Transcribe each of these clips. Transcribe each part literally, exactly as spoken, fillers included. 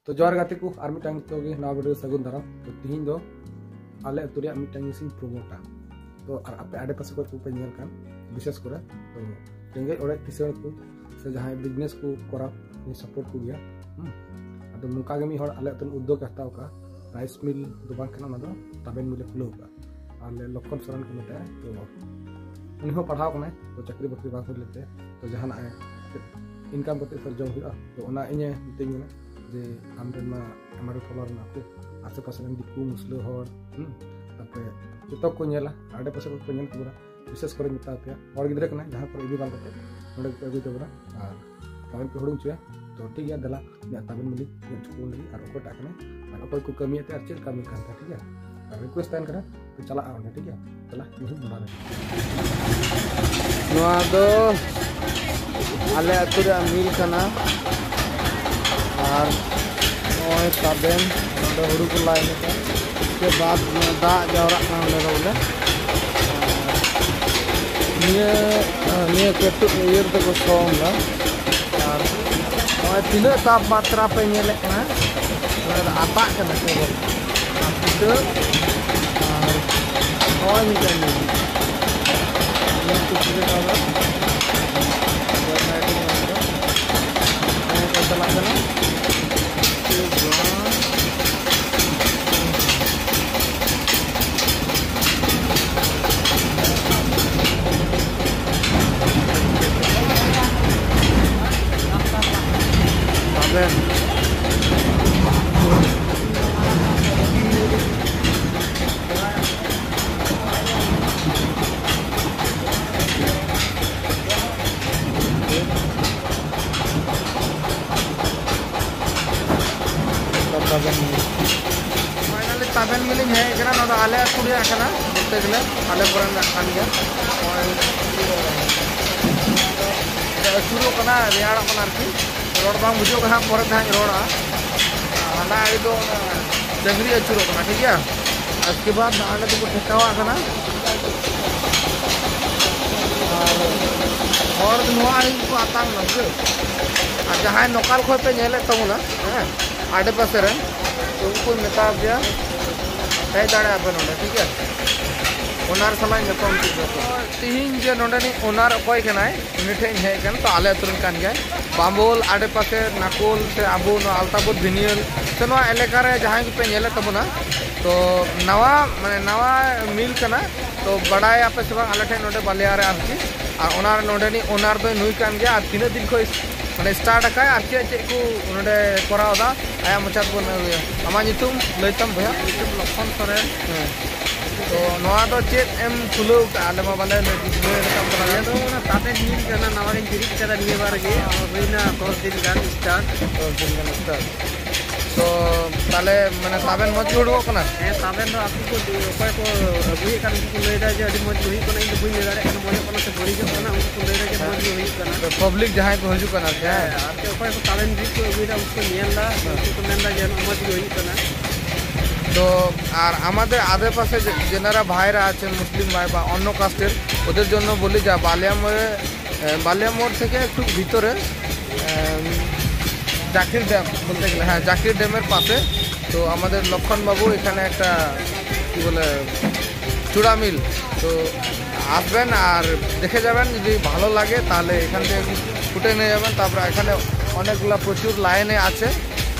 ᱛᱚ ᱡᱚᱦᱟᱨ ᱜᱟᱛᱮ ᱠᱚ, ᱟᱨ ᱢᱤᱫᱴᱟᱝ ᱱᱤᱛᱚᱜ ᱜᱮ ᱱᱟᱣᱟ ᱵᱷᱤᱰᱤᱭᱳ ᱥᱟᱹᱜᱩᱱ ᱫᱟᱨᱟᱢ᱾ ᱛᱚ ᱛᱤᱦᱤᱧ ᱫᱚ ᱟᱞᱮ ᱟᱹᱛᱩ ᱨᱮᱭᱟᱜ ᱢᱤᱫᱴᱟᱝ ᱡᱤᱱᱤᱥ ᱤᱧ ᱯᱨᱳᱢᱳᱴᱟ᱾ ᱛᱚ ᱟᱨ ᱟᱯᱮ ᱟᱰᱮ ᱯᱟᱥᱮ ᱠᱷᱚᱱ ᱠᱚᱯᱮ ᱧᱮᱞ ᱠᱟᱱ, ᱵᱤᱥᱮᱥ ᱠᱚᱨᱮ ᱛᱚ ᱨᱮᱸᱜᱮᱡ ᱚᱲᱮᱡ ᱠᱤᱥᱟᱹᱬ ᱠᱚ ᱥᱮ ᱡᱟᱦᱟᱸᱭ ᱵᱤᱡᱽᱱᱮᱥ ᱠᱚ ᱠᱚᱨᱟᱣ, ᱩᱱᱤ ᱥᱟᱯᱳᱨᱴ ᱠᱚ ᱜᱮᱭᱟ᱾ ᱦᱩᱸ᱾ ᱟᱫᱚ ᱱᱚᱝᱠᱟ ᱜᱮ ᱢᱤᱫ ᱦᱚᱲ ᱟᱞᱮ ᱟᱹᱛᱩ ᱨᱮ ᱩᱫᱽᱫᱳᱜᱽ ᱮ ᱦᱟᱛᱟᱣ ᱠᱟᱜᱼᱟ᱾ ᱨᱟᱭᱤᱥ ᱢᱤᱞ ᱫᱚ ᱵᱟᱝ ᱠᱟᱱᱟ, ᱚᱱᱟ ᱫᱚ ᱛᱟᱵᱮᱱ ᱢᱤᱞ ᱮ ᱠᱷᱩᱞᱟᱹᱣ ᱠᱟᱜᱼᱟ᱾ ᱟᱞᱮ ᱞᱚᱠᱠᱷᱚᱱ ᱥᱚᱨᱮᱱ ᱠᱚ ᱢᱮᱛᱟᱭᱟ᱾ ᱛᱚ ᱩᱱᱤ ᱦᱚᱸ ᱯᱟᱲᱦᱟᱣ ᱠᱟᱱᱟᱭ, ᱛᱚ ᱪᱟᱹᱠᱨᱤ ᱵᱟᱹᱠᱨᱤ ᱵᱟᱝ ᱦᱩᱭ ᱞᱮᱱᱛᱮ, ᱛᱚ ᱡᱟᱦᱟᱱᱟᱜ ᱮ ᱤᱱᱠᱟᱢ ᱠᱟᱛᱮ ᱛᱚ ᱡᱚᱢ ᱦᱩᱭᱩᱜᱼᱟ᱾ ᱛᱚ ᱚᱱᱟ ᱤᱧᱮ ᱢᱤᱛᱟᱹᱧ ᱠᱟᱱᱟ ᱡᱮ ᱟᱢ ᱨᱮᱱ ᱢᱟ ᱟᱭᱢᱟ ᱰᱷᱮᱨ ᱯᱷᱚᱞᱳᱣᱟᱨ ᱢᱮᱱᱟᱜ ᱠᱚ, ᱟᱥᱮ ᱯᱟᱥᱮ ᱨᱮᱱ ᱫᱤᱠᱩ ᱢᱩᱥᱞᱟᱹ ᱦᱚᱲ, ᱦᱩᱸ, ᱛᱟᱯᱚᱨᱮ ᱡᱚᱛᱚ ᱠᱚ ᱧᱮᱞᱟ, ᱟᱰᱮ ᱯᱟᱥᱮ ᱠᱚ ᱧᱮᱞ ᱛᱟᱵᱚᱱᱟ᱾ ᱵᱤᱥᱮᱥ ᱠᱚᱨᱮ ᱢᱮᱛᱟ ᱯᱮᱭᱟ, ᱦᱚᱲ ᱜᱤᱫᱽᱨᱟᱹ ᱠᱟᱱᱟᱭ, ᱡᱟᱦᱟᱸ ᱠᱚᱨᱮ ᱤᱫᱤ ᱵᱟᱝ ᱠᱟᱛᱮ ᱱᱚᱰᱮ ᱜᱮᱯᱮ ᱟᱹᱜᱩᱭ ᱛᱟᱵᱚᱱᱟ᱾ ᱟᱨ ᱛᱟᱵᱮᱱ ᱯᱮ ᱦᱩᱲᱩᱝ ᱦᱚᱪᱚᱭᱟ᱾ ᱛᱚ ᱴᱷᱤᱠ ᱜᱮᱭᱟ, ᱫᱮᱞᱟ ᱤᱧᱟᱹᱜ ᱛᱟᱵᱮᱱ ᱢᱤᱞᱤᱧ ᱧᱮᱞ ᱦᱚᱪᱚ ᱠᱚ ᱞᱟᱹᱜᱤᱫ, ᱟᱨ ᱚᱠᱚᱭᱴᱟᱜ ᱠᱟᱱᱟᱭ ᱟᱨ ᱚᱠᱚᱭ ᱠᱚ ᱠᱟᱹᱢᱤᱭᱮᱫ ᱛᱮ ᱟᱨ ᱪᱮᱫ ᱞᱮᱠᱟ ᱢᱤᱞ ᱠᱟᱱ ᱛᱟᱭᱟ, ᱴᱷᱤᱠ ᱜᱮᱭᱟ? ᱟᱨ ᱨᱤᱠᱩᱭᱮᱥᱴ ᱛᱟᱦᱮᱱ ᱠᱟᱱᱟ, ᱛᱚ ᱪᱟᱞᱟᱜᱼᱟ ᱚᱸᱰᱮ, ᱴᱷᱤᱠ ᱜᱮᱭᱟ? ᱪᱟᱞᱟᱜ ᱢᱤᱞ ᱵᱚᱸᱜᱟ ᱨᱮ᱾ ᱱᱚᱣᱟ ᱫᱚ ᱟᱞᱮ ᱟᱹᱛᱩ ᱨᱮᱭᱟᱜ ᱢᱤᱞ ᱠᱟᱱᱟ᱾ ᱟᱨ ᱱᱚᱜᱼᱚᱭ ᱛᱟᱵᱮᱱ, ᱱᱚᱰᱮ ᱦᱩᱲᱩ ᱠᱚ ᱞᱟᱭ ᱞᱮᱠᱟ᱾ ᱩᱥᱠᱮ ᱵᱟᱫ ᱫᱟᱜ ᱡᱟᱣᱨᱟᱜ ᱠᱟᱱᱟ ᱚᱸᱰᱮ ᱫᱚ ᱵᱚᱞᱮ᱾ ᱱᱤᱭᱟᱹ, ᱱᱤᱭᱟᱹ ᱠᱟᱹᱴᱩᱵ ᱤᱭᱟᱹ ᱨᱮᱫᱚ ᱠᱚ ᱥᱚᱝ ᱫᱟ᱾ ᱟᱨ ᱱᱚᱜᱼᱚᱭ ᱛᱤᱱᱟᱹᱜ ᱛᱟᱯᱢᱟᱛᱨᱟ ᱯᱮ ᱧᱮᱞᱮᱫ ᱠᱟᱱᱟ, ᱱᱚᱣᱟ ᱫᱚ ᱟᱛᱟᱜ ᱠᱟᱱᱟ ᱠᱮᱵᱚᱞ᱾ ᱟᱨ ᱯᱤᱴᱷᱟᱹ, ᱟᱨ ᱱᱚᱜᱼᱚᱭ ᱢᱤᱫᱴᱟᱝ ᱧᱮᱞ᱾ ᱱᱤᱭᱟᱹ ᱠᱚ ᱪᱤᱠᱟᱹ ᱠᱟᱫᱟ? ᱱᱚᱜᱼᱚᱭ ᱠᱚ ᱪᱟᱞᱟᱜ ᱠᱟᱱᱟ᱾ ᱟᱵᱮᱱ᱾ ᱯᱷᱟᱭᱱᱟᱞᱤ ᱛᱟᱵᱮᱱ ᱜᱮᱞᱤᱧ ᱦᱮᱡ ᱟᱠᱟᱱᱟ᱾ ᱱᱚᱣᱟ ᱫᱚ ᱟᱞᱮ ᱟᱹᱛᱩ ᱨᱮᱭᱟᱜ ᱠᱟᱱᱟ, ᱵᱚᱞᱛᱮ ᱜᱮᱞᱮ ᱟᱞᱮ ᱠᱚᱨᱮᱱᱟᱜ ᱠᱟᱱ ᱜᱮᱭᱟ᱾ ᱱᱚᱜᱼᱚᱭ ᱟᱹᱪᱩᱨᱚᱜ ᱠᱟᱱᱟ, ᱨᱮᱭᱟᱲᱚᱜ ᱠᱟᱱᱟ ᱟᱨᱠᱤ, ᱨᱚᱲ ᱵᱟᱝ ᱵᱩᱡᱷᱟᱹᱜ ᱠᱟᱱᱟ, ᱯᱚᱨᱮ ᱛᱮ ᱦᱟᱸᱜ ᱤᱧ ᱨᱚᱲᱟ᱾ ᱦᱟᱱᱟ ᱟᱲᱮ ᱫᱚ ᱚᱱᱟ ᱰᱟᱹᱝᱨᱤ ᱟᱹᱪᱩᱨᱚᱜ ᱠᱟᱱᱟ, ᱴᱷᱤᱠ ᱜᱮᱭᱟ᱾ ᱟᱥᱠᱮ ᱵᱟᱫ ᱟᱞᱮ ᱫᱚᱠᱚ ᱴᱷᱮᱠᱟᱣᱟᱜ ᱠᱟᱱᱟ᱾ ᱟᱨ ᱦᱚᱲ ᱫᱚ ᱱᱚᱣᱟ ᱟᱲᱮ ᱜᱮᱠᱚ ᱟᱛᱟᱝ ᱮᱫᱟ, ᱵᱩᱡᱷᱟᱹᱣ? ᱟᱨ ᱡᱟᱦᱟᱸᱭ ᱱᱚᱠᱟᱞ ᱠᱷᱚᱱ ᱯᱮ ᱧᱮᱞᱮᱫ ᱛᱟᱵᱚᱱᱟ, ᱦᱮᱸ, ᱟᱰᱮᱯᱟᱥᱮ ᱨᱮᱱ, ᱛᱚ ᱩᱱᱠᱩᱧ ᱢᱮᱛᱟ ᱯᱮᱭᱟ, ᱦᱮᱡ ᱫᱟᱲᱮᱭᱟᱜᱼᱟ ᱯᱮ ᱱᱚᱰᱮ, ᱴᱷᱤᱠ ᱜᱮᱭᱟ? ᱚᱱᱟᱨ ᱥᱟᱞᱟᱜ ᱧᱟᱯᱟᱢ ᱴᱷᱤᱠ ᱜᱮᱭᱟ᱾ ᱛᱤᱦᱤᱧ ᱡᱮ ᱱᱚᱰᱮᱱᱤᱡ ᱚᱱᱟᱨ ᱚᱠᱚᱭ ᱠᱟᱱᱟᱭ, ᱩᱱᱤ ᱴᱷᱮᱱ ᱤᱧ ᱦᱮᱡ ᱟᱠᱟᱱᱟ, ᱛᱚ ᱟᱞᱮ ᱟᱹᱛᱩ ᱨᱮᱱ ᱠᱟᱱ ᱜᱮᱭᱟᱭ᱾ ᱵᱟᱢᱵᱚᱞ ᱟᱰᱮᱯᱟᱥᱮ, ᱱᱟᱠᱳᱞ ᱥᱮ ᱟᱵᱚ ᱱᱚᱣᱟ ᱟᱞᱛᱟᱯᱩᱨ ᱵᱷᱤᱱᱤᱭᱚᱞ ᱥᱮ ᱱᱚᱣᱟ ᱮᱞᱟᱠᱟ ᱨᱮ ᱡᱟᱦᱟᱸᱭ ᱜᱮᱯᱮ ᱧᱮᱞᱮᱫ ᱛᱟᱵᱚᱱᱟ, ᱛᱚ ᱱᱟᱣᱟ, ᱢᱟᱱᱮ ᱱᱟᱣᱟ ᱢᱤᱞ ᱠᱟᱱᱟ, ᱛᱚ ᱵᱟᱲᱟᱭᱟᱯᱮ ᱥᱮ ᱵᱟᱝ, ᱟᱞᱮ ᱴᱷᱮᱱ ᱱᱚᱰᱮ ᱵᱟᱞᱮᱭᱟ ᱨᱮ ᱟᱨᱠᱤ᱾ ᱟᱨ ᱚᱱᱟ ᱱᱚᱰᱮᱱᱤᱡ ᱚᱱᱟᱨ ᱫᱚᱭ ᱱᱩᱭ ᱠᱟᱱ ᱜᱮᱭᱟ᱾ ᱟᱨ ᱛᱤᱱᱟᱹᱜ ᱫᱤᱱ ᱠᱷᱚᱱ ᱢᱟᱱᱮ ᱥᱴᱟᱨᱴ ᱟᱠᱟᱫ, ᱟᱨ ᱪᱮᱫ ᱪᱮᱫ ᱠᱚ ᱱᱚᱰᱮ ᱠᱚᱨᱟᱣ ᱮᱫᱟ, ᱟᱭᱟᱜ ᱢᱚᱪᱟ ᱛᱮᱵᱚᱱ ᱟᱹᱜᱩᱭᱟ᱾ ᱟᱢᱟᱜ ᱧᱩᱛᱩᱢ ᱞᱟᱹᱭ ᱛᱟᱢ, ᱵᱚᱭᱦᱟ? ᱤᱧᱟᱹᱜ ᱧᱩᱛᱩᱢ ᱞᱚᱠᱷᱚᱱ ᱥᱚᱨᱮᱱ᱾ ᱦᱮᱸ᱾ ᱛᱚ ᱱᱚᱣᱟ ᱫᱚ ᱪᱮᱫ ᱮᱢ ᱠᱷᱩᱞᱟᱹᱣ ᱠᱟᱜᱼᱟ? ᱟᱞᱮ ᱢᱟ ᱵᱟᱞᱮ ᱵᱩᱡᱷᱟᱹᱣ ᱠᱟᱫ ᱛᱟᱞᱟᱝᱟ᱾ ᱱᱤᱭᱟᱹ ᱫᱚ ᱚᱱᱟ ᱛᱟᱵᱮᱱ ᱢᱤᱞ ᱠᱟᱱᱟ, ᱱᱟᱣᱟ ᱜᱤᱧ ᱵᱮᱨᱮᱫ ᱠᱟᱫᱟ ᱱᱤᱭᱟᱹ ᱵᱟᱨ ᱜᱮ, ᱦᱩᱭᱱᱟ ᱫᱚᱥ ᱫᱤᱱ ᱜᱟᱱ ᱥᱴᱟᱨᱴ᱾ ᱫᱚᱥ ᱫᱤᱱ ᱜᱟᱱ ᱥᱴᱟᱨᱴ᱾ ᱛᱚ ᱛᱟᱦᱞᱮ ᱢᱟᱱᱮ ᱛᱟᱵᱮᱱ ᱢᱚᱡᱽ ᱜᱮ ᱩᱰᱩᱠᱚᱜ ᱠᱟᱱᱟ? ᱦᱮᱸ, ᱛᱟᱵᱮᱱ ᱫᱚ ᱟᱠᱚ ᱠᱚ, ᱚᱠᱚᱭ ᱠᱚ ᱟᱹᱜᱩᱭᱮᱫ ᱠᱟᱱ, ᱩᱱᱠᱩ ᱠᱚ ᱞᱟᱹᱭᱫᱟ ᱡᱮ ᱟᱹᱰᱤ ᱢᱚᱡᱽ ᱜᱮ ᱦᱩᱭᱩᱜ ᱠᱟᱱᱟ, ᱤᱧ ᱫᱚ ᱵᱟᱹᱧ ᱞᱟᱹᱭ ᱫᱟᱲᱮᱭᱟᱜ ᱠᱟᱱᱟ ᱢᱚᱡᱚᱜ ᱠᱟᱱᱟ ᱥᱮ ᱵᱟᱹᱲᱤᱡᱚᱜ ᱠᱟᱱᱟ, ᱩᱱᱠᱩ ᱠᱚ ᱞᱟᱹᱭᱫᱟ ᱡᱮ ᱢᱚᱡᱽ ᱜᱮ ᱦᱩᱭᱩᱜ ᱠᱟᱱᱟ᱾ ᱯᱟᱵᱽᱞᱤᱠ ᱡᱟᱦᱟᱸᱭ ᱠᱚ ᱦᱤᱡᱩᱜ ᱠᱟᱱᱟ ᱟᱨᱠᱤ, ᱦᱮᱸ? ᱦᱮᱸ, ᱟᱨᱠᱤ ᱚᱠᱚᱭ ᱠᱚ ᱛᱟᱵᱮᱱ ᱵᱤᱨᱤᱫ ᱠᱚ ᱟᱹᱜᱩᱭᱮᱫᱟ, ᱩᱱᱠᱩ ᱠᱚ ᱧᱮᱞ ᱮᱫᱟ, ᱦᱮᱸ᱾ ᱩᱱᱠᱩ ᱠᱚ ᱢᱮᱱᱫᱟ ᱡᱮ ᱱᱚᱣᱟ ᱢᱚᱡᱽ ᱜᱮ ᱦᱩᱭᱩᱜ ᱠᱟᱱᱟ᱾ তো আর আমাদের আশেপাশে যে, যেনারা ভাইরা আছেন মুসলিম ভাই বা অন্য কাস্টের, ওদের জন্য বলি যা বালিয়ামোড়ে, আহ, বালিয়ামোড় থেকে একটু ভিতরে, আহ, জাকির ড্যাম বলতে গেলে, হ্যাঁ, জাকির ড্যামের পাশে। তো আমাদের লক্ষণবাবু এখানে একটা, কি বলে, চূড়া মিল। তো আসবেন আর দেখে যাবেন, যদি ভালো লাগে তাহলে এখান থেকে ফুটে নিয়ে যাবেন। তারপরে এখানে অনেকগুলা প্রচুর লাইনে আছে।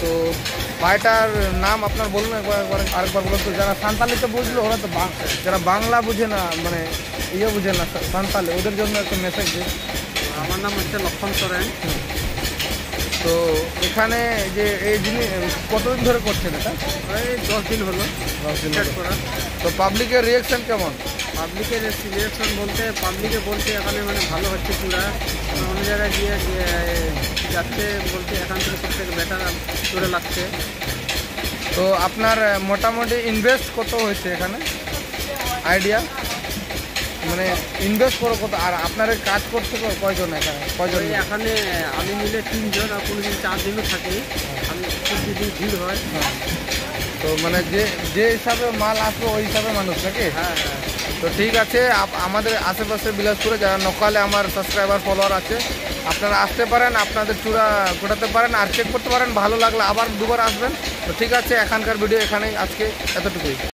তো ভাইটার নাম আপনার বলুন একবার, একবার, আরেকবার বলুন তো। যারা সান্তালি তো বুঝলো, ওরা তো বাং-, যারা বাংলা বুঝে না, মানে ইয়ে বুঝে না, সা-, সান্তালি, ওদের জন্য একটা মেসেজ দিন। আমার নাম হচ্ছে লক্ষণ সরেন। তো এখানে যে এই জিনিস কতদিন ধরে করছেন এটা? প্রায় দশ দিন হলো দশ দিন স্টার্ট হলো। করা। তো পাবলিকের রিয়াকশন কেমন? পাবলিকের রিয়াকশন বলতে, পাবলিকে বলছে এখানে মানে ভালো হচ্ছে চূড়া, মানে অন্য জায়গায় গিয়ে যে যাচ্ছে, বলছে এখান থেকে সব থেকে বেটার চূড়া লাগছে। তো আপনার, আহ, মোটামুটি ইনভেস্ট কত হয়েছে এখানে? আইডিয়া? মানে ইনভেস্ট করো কত? আর আপনার এই কাজ করতে ক-, কয়জন এখানে? কয়জন ওই মিলে? এখানে আমি মিলে তিনজন, আর কোনো দিন চারজনও থাকে। আমি প্রতিদিন ভিড় হয়। হ্যাঁ। তো মানে যে, যে হিসাবে মাল আসবে ওই হিসাবে মানুষ নাকি? হ্যাঁ, হ্যাঁ। তো ঠিক আছে, আপ-, আমাদের আশেপাশে বিলাসপুরে যারা নকালে আমার সাবস্ক্রাইবার ফলোয়ার আছে, আপনারা আসতে পারেন, আপনাদের চূড়া ঘোরাতে পারেন, আর চেক করতে পারেন। ভালো লাগলে আবার দুবার আসবেন। তো ঠিক আছে, এখানকার ভিডিও এখানেই আজকে এতটুকুই।